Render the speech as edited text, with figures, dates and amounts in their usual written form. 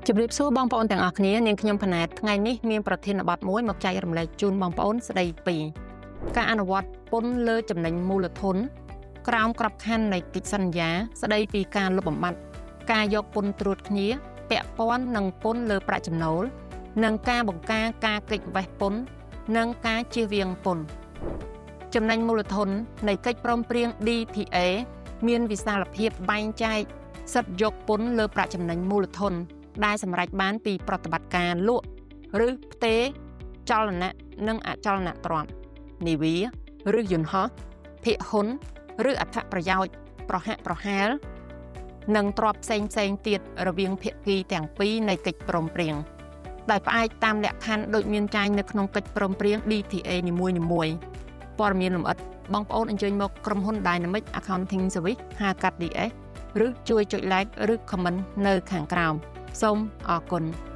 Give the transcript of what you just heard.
ជម្រាបសួរបងប្អូនទាំងអស់គ្នានាងខ្ញុំផណែតថ្ងៃនេះមានប្រធានបទមួយមកចែករំលែកជូនបងប្អូនស្ដីពីការអនុវត្តពន្ធលើចំណេញមូលធនក្រោមក្របខ័ណ្ឌនៃកិច្ចសន្យាស្ដីពីការលុបបំបាត់ការយកពន្ធត្រួតគ្នាពាក់ព័ន្ធនឹងពន្ធលើប្រាក់ចំណូលនិងការបង្ការការគេចវេះពន្ធនិងការជៀសវាងពន្ធចំណេញមូលធននៃកិច្ចព្រមព្រៀង DTA មានវិសាលភាពបែងចែកសិទ្ធិយកពន្ធលើប្រាក់ចំណេញមូលធនដែលសម្រេចបានពីប្រតិបត្តិការលក់ឬផ្ទេរចលនៈនិងអចលនទ្រព្យនាវាឬយន្តហោះភាគហ៊ុនឬអត្ថប្រយោជន៍ប្រហាក់ប្រហែលនិងទ្រព្យផ្សេងផ្សេងទៀតរវាងភាគីទាំងពីរនៃកិច្ចព្រមព្រៀងដោយផ្អែកតាមលក្ខខណ្ឌដូចមានចែងនៅក្នុងកិច្ចព្រមព្រៀង DTA នីមួយៗព័ត៌មានលម្អិតបងប្អូនអញ្ជើញមកក្រុមហ៊ុន Dynamic Accounting Service ហៅកាត់ DS ឬជួយចុច like ឬ comment នៅខាងក្រោមសូមអរគុណ។